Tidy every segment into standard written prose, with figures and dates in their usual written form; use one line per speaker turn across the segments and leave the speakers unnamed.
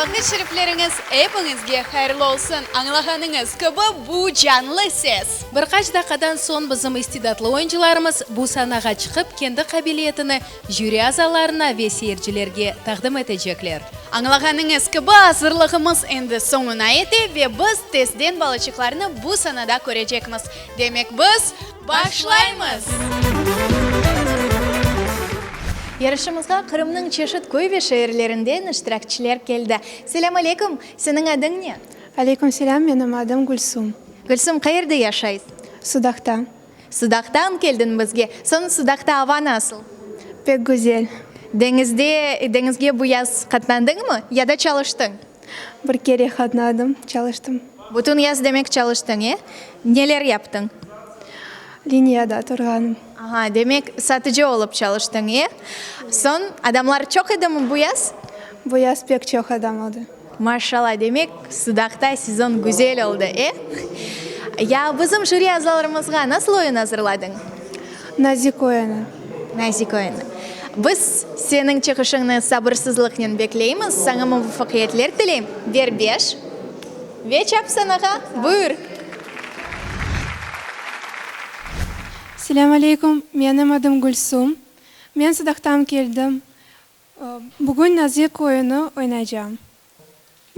Vaqıt şerifleriñiz epiñizge hayırlı olsun! Añlağanıñız kibi, bu canlı ses.
Bir qaç daqqadan soñ bizim istidatlı oyuncılarımız bu sanağa çıqıp, kendi qabiliyetini jüri azalarına ve seyircilerge taqdim etecekler.
Añlağanıñız kibi, azırlığımız endi soñuna yete ve biz tezden balaçıqlarnı bu sanada körecekmiz. Demek, biz başlaymız!
Yarışımızğa Qırımnıñ çeşit köy ve şeerlerinden iştirakçiler keldi. Selâm aleyküm! Seniñ adıñ ne?
Aleyküm selâm, menim adım Gülsüm.
Gülsüm, qayerde yaşaysıñ?
Sudaqta.
Sudaqtan keldiñ bizge. Soñ Sudaqta ava nasıl?
Pek güzel.
Deñizde, deñizge bu yaz qatnandıñmı ya da çalıştıñ?
Bir kere qatnadım, çalıştım.
Bütün yaz demek çalıştıñ, e? Neler yaptıñ?
Liniyada turğanım.
Aha, demek satıcı olıp çalıştıñ, e? Soñ adamlar çoq edimi bu yaz?
Bu yaz pek çoq adam oldı.
Maşallah, demek Sudaqta sezon güzel oldı, e? Ya bizim jüri azalarımızğa nasıl oyun azırladıñ?
Nazik oyunı.
Nazik oyunı. Biz seniñ çıqışıñnı sabırsızlıqnen bekleymiz, saña muvafaqiyetler tileyim. Ber beş ve çap sanağa, buyur!
Selâm aleyküm, menim adım Gülsum. Men Sudaqtan keldim. Bugün Nazik oyunı oynaycam.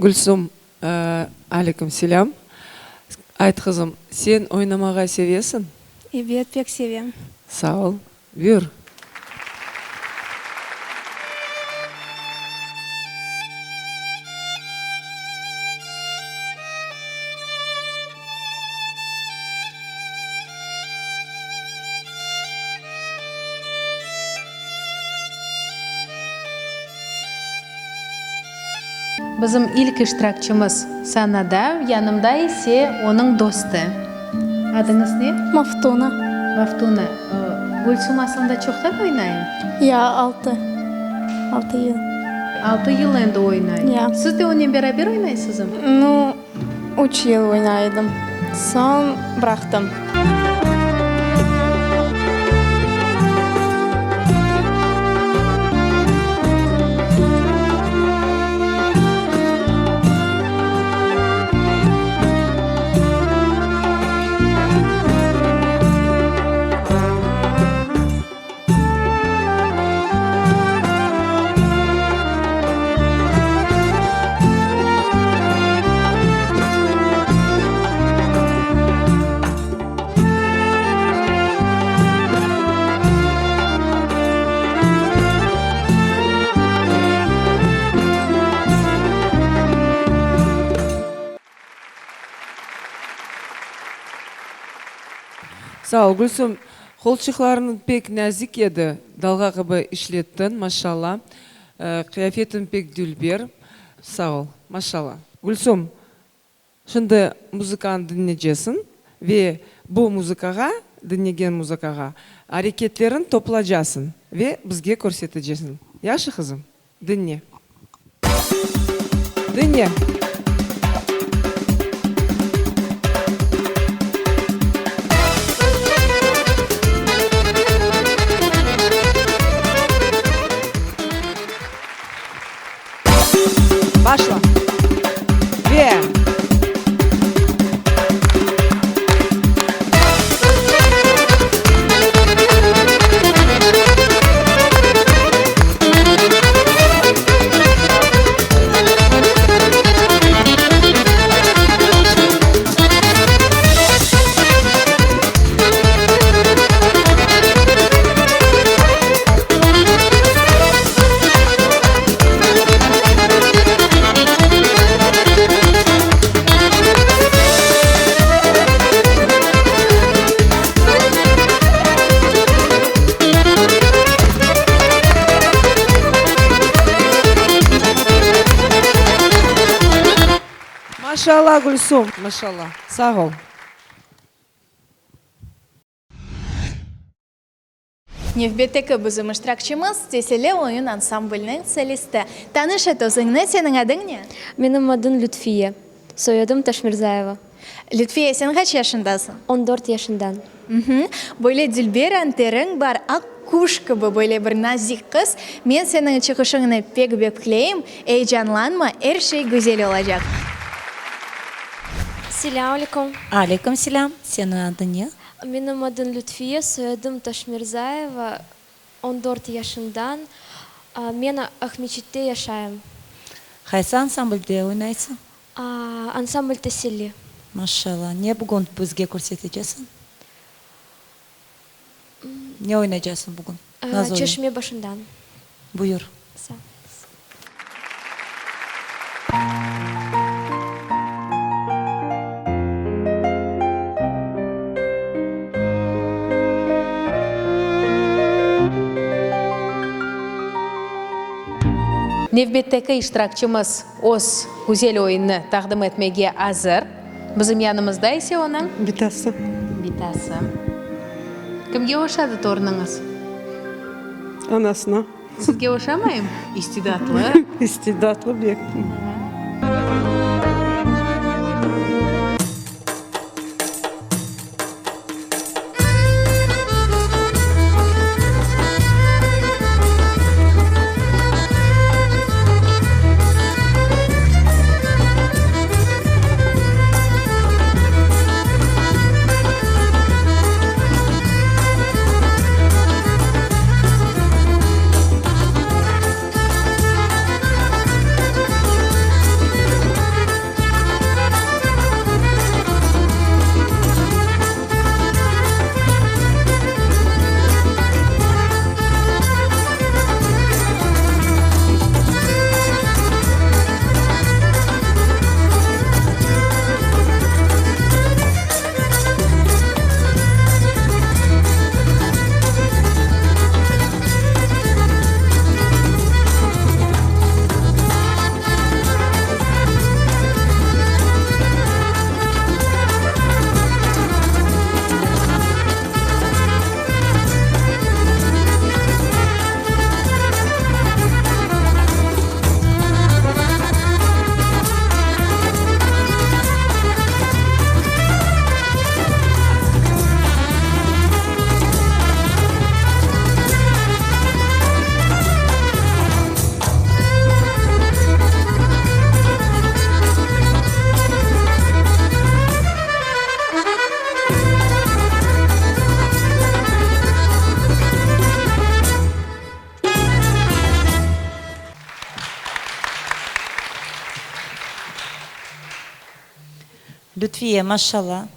Gülsum, Aleyküm selâm. Ayt, qızım, sen oynamağa sevesiñ?
Ebet, pek sevem.
Sağ ol. Buyur.
Bizim ilk iştirakçimiz sanada, yanımda ise onıñ dostu. Adıñız ne?
Maftuna.
Maftuna. Gülsüm aslında çoqtan oynayım?
Ya, altı. Altı yıl.
Altı yıl endi oynay.
Ya.
Siz de onen beraber oynaysızm?
Nu, üç yıl oynay edim, soñ bıraqtım.
Sağ ol, Gülsüm. Qolçıqlarıñ pek nazik edi, dalğa kibi işlettiñ, maşalla. Qıyafetiñ pek dülber. Sağ ol, maşalla. Gülsüm, şimdi muzıkanı diñleycesiñ ve bu muzıkağa, diñlegen muzıkağa areketleriñ toplacasıñ ve bizge körsetecesiñ. Yahşı, qızım? Diñle. Diñle. Başla. Ve. Maşallah, Gülsum, maşallah. Sağ ol.
Nevbetteki bizim iştirakçimiz, Tesele oyun ansambliniñ solisti. Tanış et özüñni, seniñ adıñ ne?
Menim adım Lütfiye. Soyadım Taşmirzayeva.
Lütfiye, sen qaç yaşındasıñ?
On dört yaşından.
Böyle dülber anteriñ bar, aq. quş kibi böyle bir nazik qız. Men seniñ çıqışıñnı pek bekleyim. Eyecanlanma, er şey güzel olacaq.
Selâm aleyküm.
Aleyküm selâm. Seniñ adıñ ne?
Menim adım Lütfiye, soyadım Taşmirzaeva, 14 yaşından. Men Aqmeçitte yaşayım.
Qaysı ansamblde oynaysıñ?
Ansambl Teselli.
Maşallah. Ne bugün bizge körsetecesiñ? Ne oynaycasıñ bugün? Nazoya.
Çeşme başından.
Buyur.
Sağ oluñız.
Nevbetteki iştirakçimiz öz güzel oyunını taqdim etmege azır. Bizim yanımızda ise onıñ.
Bitası.
Bitası. Kimge oşadı torunıñız?
Anasına.
Sizge oşamayım? İstidatlı.
İstidatlı bek.
Lütfiye, maşalla,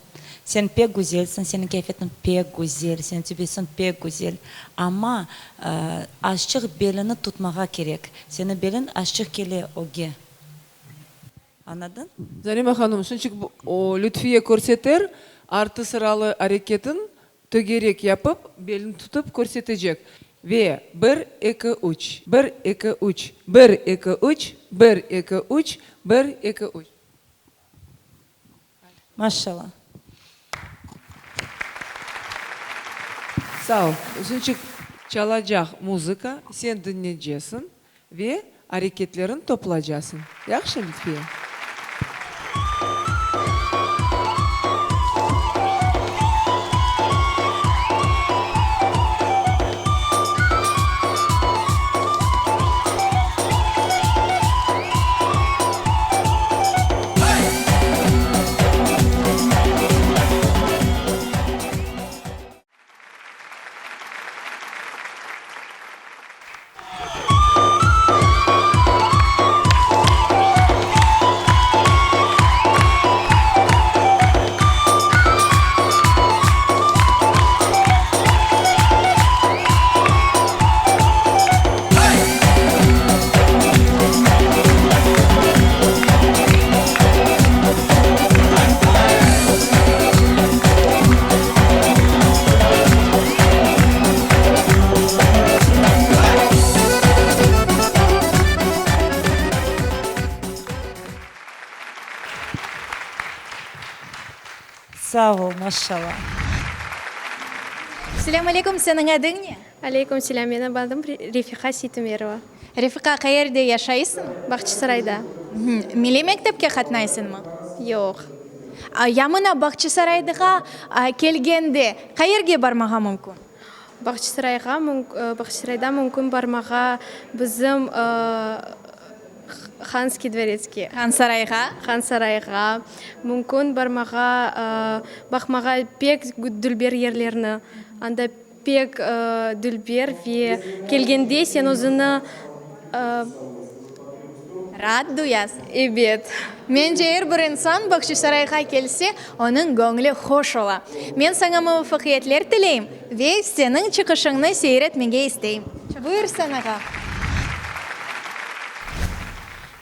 sen pek güzelsiñ, seniñ kıyafetiñ pek güzel, seniñ tübesiñ pek güzel, amma azçıq belini tutmağa kerek, seniñ beliñ azçıq kele ögge. Añladıñ?
Zarema hanım, şunçik o Lütfiye körseter, artı sıralı areketin tögerek yapıp, belini tutıp körsetecek. Ve bir, eki, üç, bir, eki, üç, bir, eki, üç, bir, eki, üç, bir, eki, üç.
Maşallah.
Sağ ol. Şunçik çalacaq muzıka, sen diñleycesiñ Ve areketlerin toplacasıñ. Yahşı, Lütfiye?
Sağ ol, maşallah.
Selâm aleyküm, seniñ adıñ ne?
Aleyküm selâm, menim adım Refiqa Seytumerova.
Refiqa, qayerde yaşaysıñ?
Bağçasarayda.
Milliy mektepke qatnaysıñmı?
Yoq.
Ya mına Bağçasaraydığa kelgende qayerge barmağa mümkün?
Bağçasarayğa, Bağçasarayda mümkün barmağa bizim Hanskiy dvoretske.
Hansarayğa.
Hansarayğa. Mümkün barmağa, baqmağa pek dülber yerlerni. Anda pek dülber ve kelgende sen özüni.
Raat duyasıñ.
Ebet.
Mence, er bir insan Bağçasarayğa kelse, onıñ göñlü hoş ola. Men saña muvafaqiyetler tileyim ve seniñ çıqışıñnı seyir etmege isteyim. Buyur, sanağa.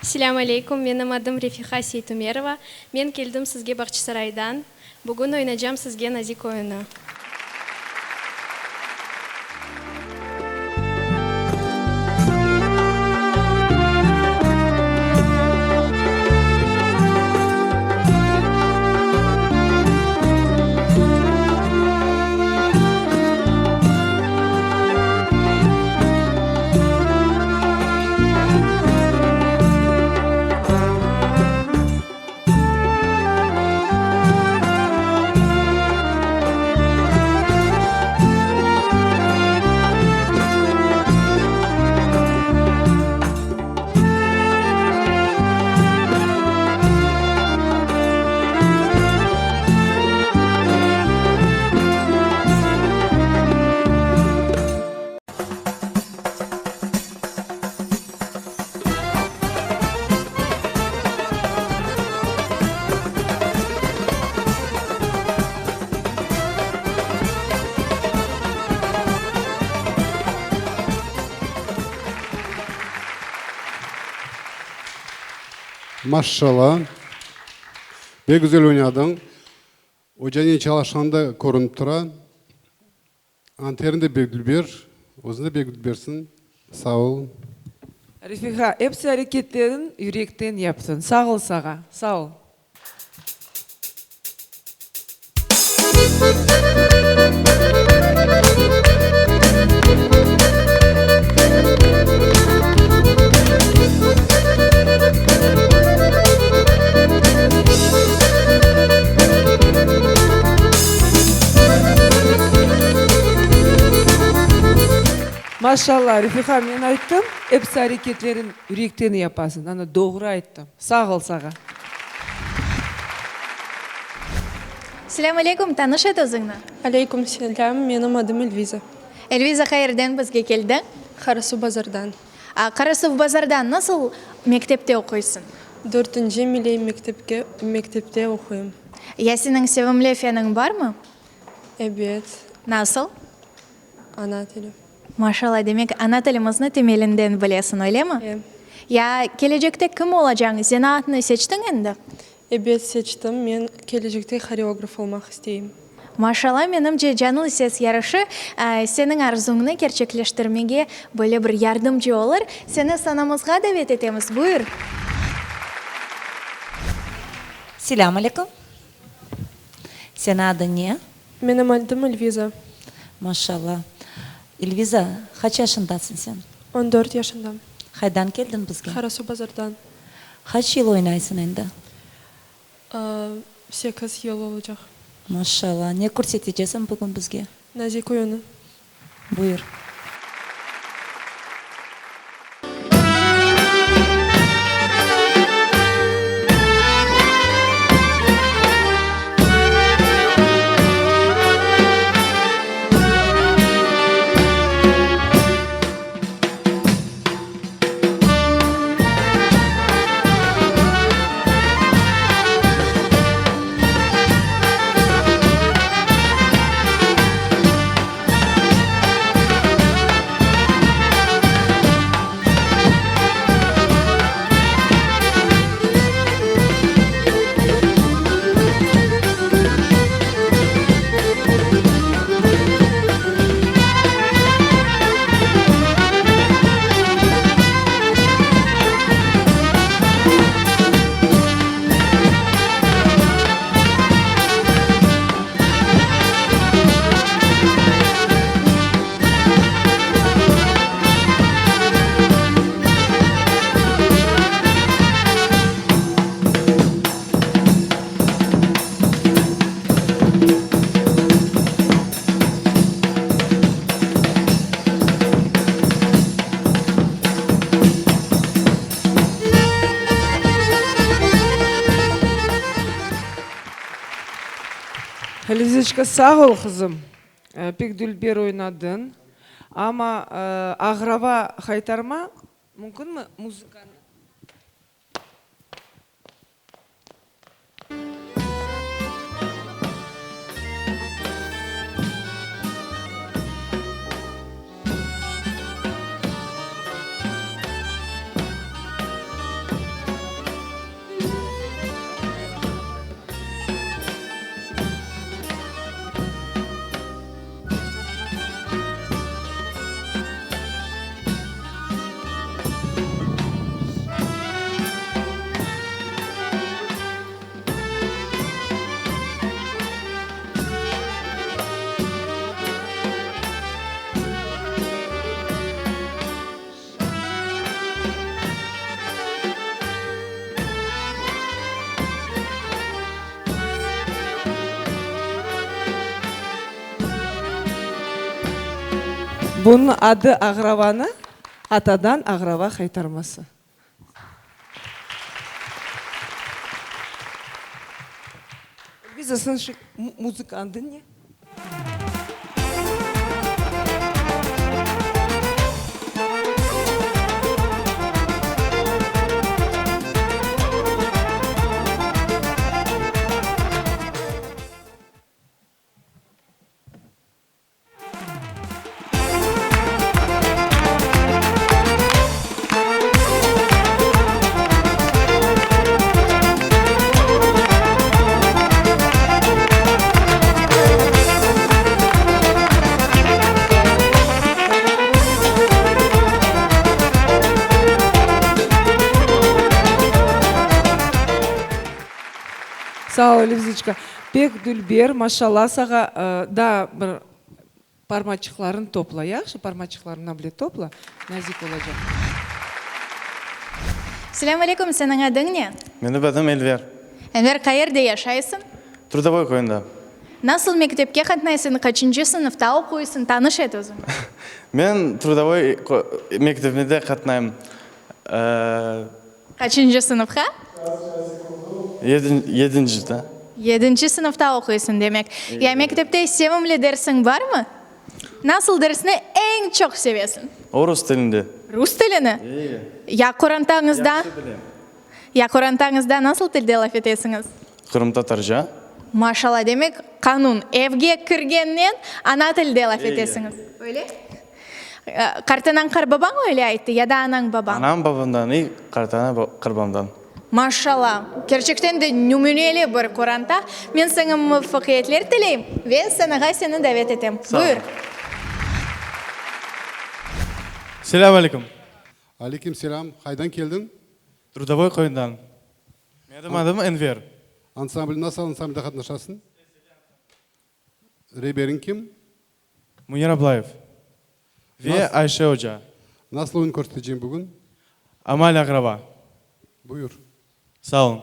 Selâm aleykum, menim adım Refiha Seytumerova. Men keldim sizge Bağçasaraydan. Bugün oynacam sizge nazik oyunı.
Maşşala, pek güzel oynadıñ. Ocanen çalışqanda körünip tura. Anteriñ de pek dülber, özüñ de pek dülbersiñ. Sağ ol.
Refiha, episi areketleriñ yürekten yaptıñ. Sağ ol sağa. Sağ ol. Maşallah, Refiha, men ayttım, episi areketlerin yürekten yapasıñ, ana, doğru ayttım. Sağ ol sağa.
Selâm aleykum, tanış et özüñni.
Aleykum selâm, menim adım Elviza.
Elviza, qayerden bizge keldiñ?
Qarasuvbazardan.
Qarasuvbazardan nasıl mektepte oquysıñ?
Dörtünci milliy mektepke, mektepte oquyım.
Ya seniñ sevimli feniñ barmı?
Ebet.
Nasıl?
Ana tili.
Maşallah, demek ana tilimizni temelinden bilesiñ, öylemi?
E.
Ya kelecekte kim olacañ, zenaatnı seçtiñ endi?
Ebet, seçtim. Men kelecekte horeograf olmaq isteyim.
Maşallah, menimce, Canlı ses yarışı seniñ arzuñnı kerçekleştirmege böyle bir yardımcı olur. Seni sanamızğa davet etemiz, buyur!
Selâm aleyküm. Seniñ adıñ ne?
Menim adım Elviza.
Maşallah. Elviza, qaç yaşındasıñ sen?
14 yaşındam.
Qaydan keldiñ bizge?
Qarasuvbazardan.
Qaç yıl oynaysıñ endi?
Sekiz yıl olacaq.
Maşallah. Ne körsetecesiñ bugün bizge?
Nazik oyunı.
Buyur.
Elviziçka, sağ ol, qızım. Pek dülber oynadıñ. Amma Ağrava haytarma mümkünmi muzıkanı? Bunıñ adı Ağravanı atadan Ağrava haytarması. Elviza, sen şu muzıkanı diñle. Sağ ol, Elviziçka. Pek dülber, maşallah sağa. Daa bir Parmaçıqlarını topla, yahşı, parmaçıqlarını bile topla, nazik olacaq.
Selâm aleyküm, seniñ adıñ ne?
Menim adım Enver.
Enver, qayerde yaşaysıñ?
Trudovoy köyünde.
Nasıl mektepke qatnaysıñ, qaçıncı sınıfta oquysıñ, tanış et özüñni.
Men Trudovoy mektebinde qatnayım.
Qaçıncı sınıfqa?
Yedincide.
Yedinci sınıfta oquysıñ, demek. Ya mektepte sevimli dersiñ barmı? Nasıl dersni eñ çoq sevesiñ?
O rus tilinde.
Rus tilini?
Eee.
Ya qorantañızda?
Yahşı bilem.
Ya qorantañızda nasıl tilde laf etesiñiz?
Qırımtatarca.
Maşallah, demek, qanun, evge kirgennen ana tilde laf etesiñiz. Öyle? Qartanañ qarbabañ öyle ayttı ya da anañ babañ?
Anam babamdan i qartana qarbamdan.
Maşallah, kerçekten de nümüneli bir qoranta. Men saña muvafaqiyetler tileyim ve sanağa seni davet etem. Buyur.
Selâm aleyküm.
Aleyküm selâm. Qaydan keldiñ?
Trudovoy köyünden. Menim adım Enver.
Ansambl, nasıl ansamblde qatnaşasıñ? Reberiñ kim?
Münir Ablayev ve Ayşe oca.
Nasıl oyun körseteceñ bugün?
Amal Aqraba.
Buyur.
Sağ olun.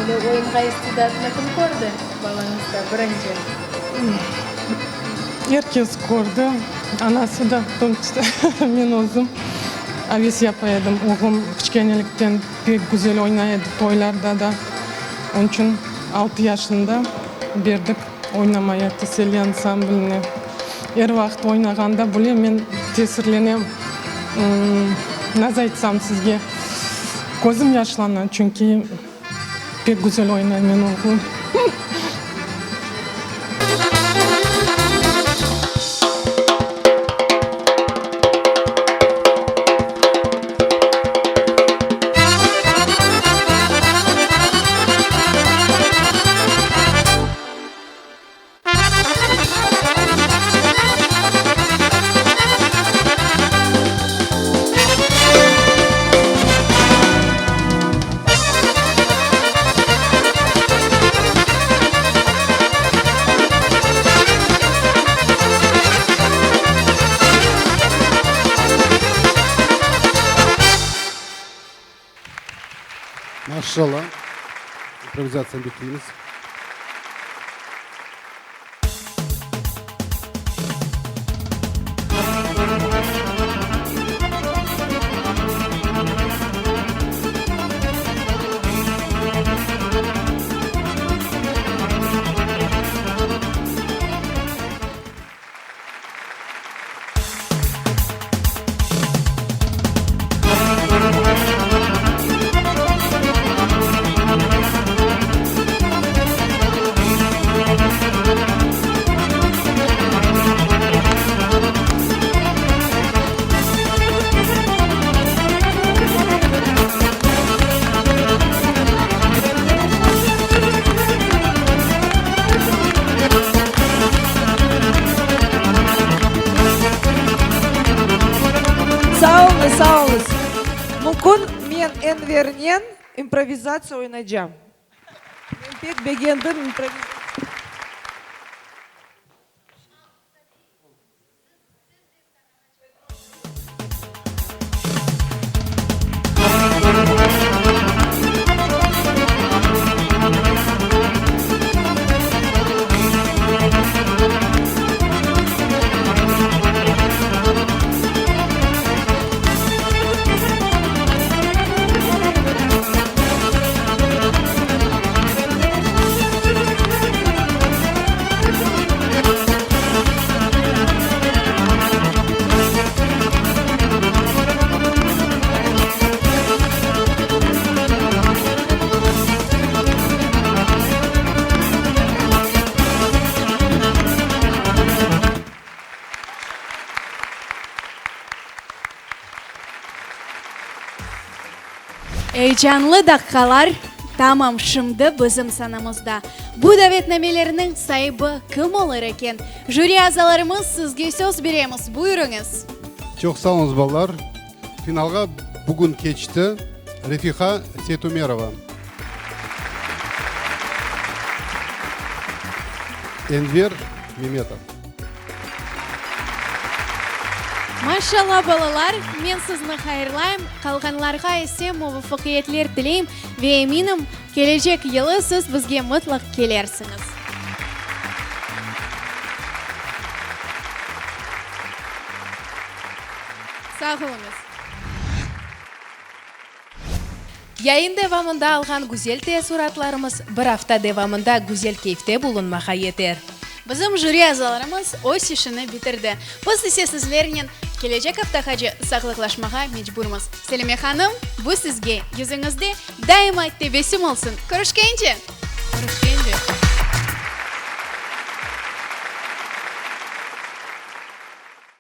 Böyle oyunğa istidatnı kim kördi balañızda birinci?
Er kes kördi, anası da, men özüm aves yapa edim. Oğlum kiçkenelikten pek güzel oynay edi, toylarda da. Onıñ içün altı yaşında berdik oynamaya Teselli ansambline. Er vaqıt oynağanda bile men. Tesirlenem. Nasıl aytsam sizge, közüm yaşlana, çünki pek güzel oynay menim oğlum.
Maşşalla. İmprovizatsiyanı bekleymiz.
Sağ oluñız, sağ oluñız. Mümkün, men Envernen improvizatsiya oynaycam. Men pek begendim improvizatsiya.
Eyecanlı daqqalar tamam şimdi bizim sanamızda. Bu davetnamelerniñ saibi kim olur eken? Jüri azalarımız, sizge söz beremiz, buyurıñız.
Çoq sağ oluñız, balalar. Finalğa bugün keçti Refiha Seytumerova. Enver Memetov.
Maşallah, balalar, men sizni hayırlayım, qalğanlarğa ise muvafaqiyetler tileyim ve eminim, kelecek yılı siz bizge mıtlaq kelersiñiz. Sağ oluñız.
Yayın devamında alğan güzel teessuratlarımız bir afta devamında güzel keyfte bulunmağa yeter.
Bizim jüri azalarımız öz işini bitirdi. Biz ise sizlernen kelecek aftağace sağlıqlaşmağa mecburmız. Selime hanım, bu sizge, yüzüñizde daima tebessüm olsun. Körüşkence!
Körüşkence!